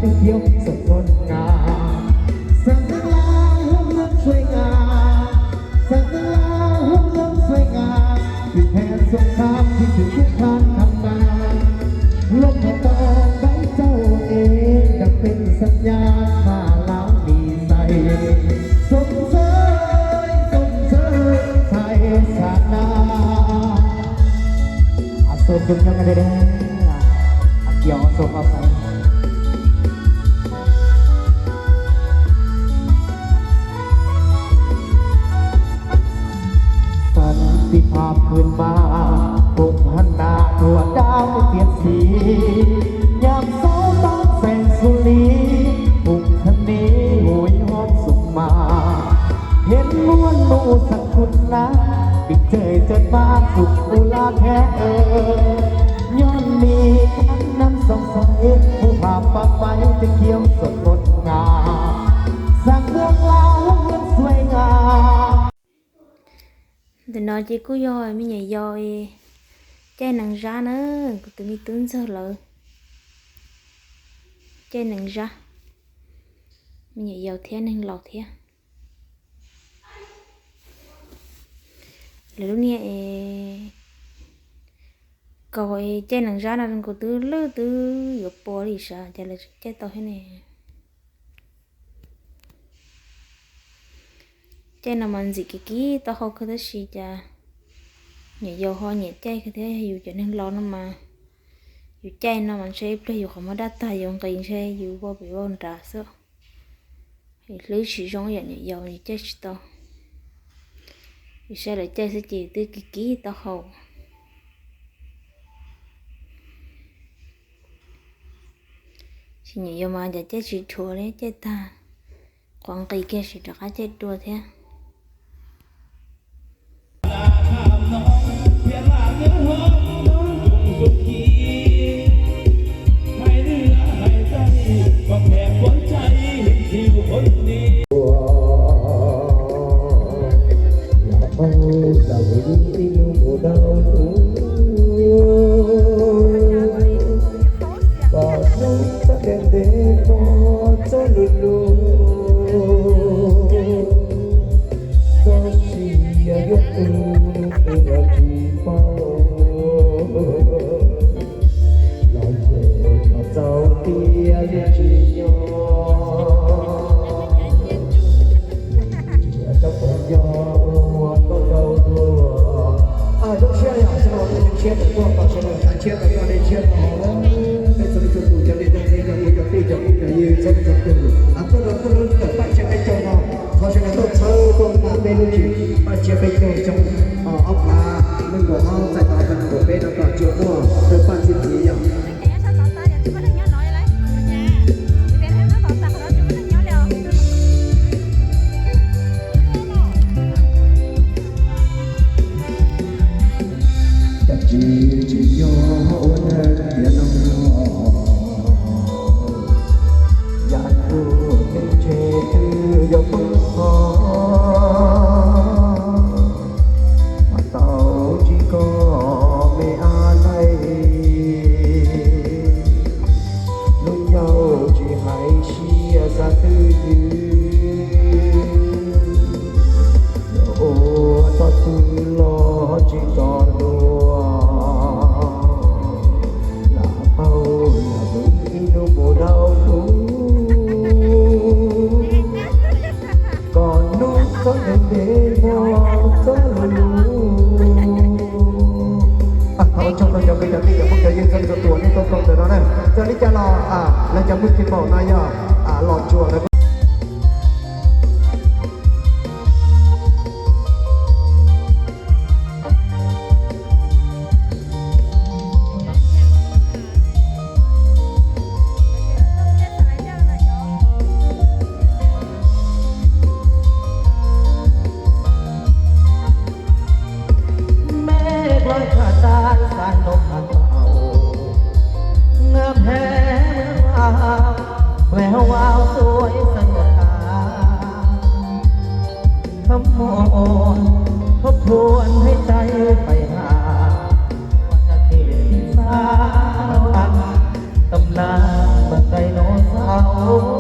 Xeev Laos hoob lab xuaim nqa, xeev Laos hoob lab xuaim nqa, twb pheej xuam khab, twb twb kub khab khab na, luag kho tau ntaib rau es dab pheej xab nyab tha laub lis xais, xom ntxawj xom ntxawj txhais xab na. Xab tiv phab khwb mas koom hab nas thuam dab mus tiam sis, nyam xauj tau xeem xu li, koom khab nis hu ib hom xum mas, heev luaj lus xav kuj nab, pim tsawg tsawg mas xum u la thiab, nyob li kab nab xoo xais, hu ha pab paib tej khiav xom kot nqa, xav nqa la hu xuaim nqa. Ntawm no ces kuj yog me nyuam yaus caij nees zab na, kuv tus me tub ntxawg lawv caij nees zab, me nyuam yaus thiab neeg laus thiab. Lawv lub niag es kaus caij nees zab no zoo nkaus twb lwj twb yuav puas li sav, cas lawv tseem caij tau thiab ne. Caij no mas ntxim kiv kiv taub hau kawg tab sis cas nyuam yaus ho nyiam caij kawg thiab, yus cov neeg laus no mas yus caij no mas ntshe ib pliag yus qhov muag daj tag yus nqis ntshe yus vau pem vau nrad xwb. Hlwb tsis zoo yam nyuam yaus, yus caij tsis tau. Yus saib lawv caij xwb ces twb kiv kiv taub hau. Sis nyuam yaus mas cas caij tsis dhuav li, caij tag qhuav nqis kiag sis rov qab caij dua thiab. Zoo siab yom, sawv daws ua neeg tshiab tau koj, sawv daws xav tshiab tau koj, nej tshiab tau hauv lawm. Peb txhua leej txhua tus cov niam cov txiv cov kwv cov tij cov phooj cov ywg txhua leej txhua tus, tuaj rau tuaj lub ntawm Paj Tsiab Peb Caug no, thov sawv daws tuaj txhawb tuaj nqa peb lub tsis Paj Tsiab Peb Caug xyoo ob phav nees nkaum ob txais tau ob phav nees nkaum peb no kom tsuas muaj tawg paj txi txiv yom. Cas tsis tsis yog ua neeg tiam no, yam kuv teem ntshe twb yuav poob qho, mas tau tsis koj me ab laij, lub ncauj tsis hais siab xav twj ywm, ua txoj twg los tsis txog luag, lam tau lam mus ib hnub mus dhau hnub, kom hnub txhob ntev ntev hmo txhob lug lug. Thov ua tsaug rau cov kwv cov tij cov phooj cov ywg txhua leej txhua tus nej tuaj koom ntawm no na. Txawm li cas los lawv cov Mws Kis Maum no yog Los Tsuas lawv Mej hlob tshaj tag xav nrog tham tau, ngam heev vau, vau xuav xav nrog tham, kham muaj, khab thuam hais tais pais has, ua tag kev xav tham, tam nag mas tais no xav Ua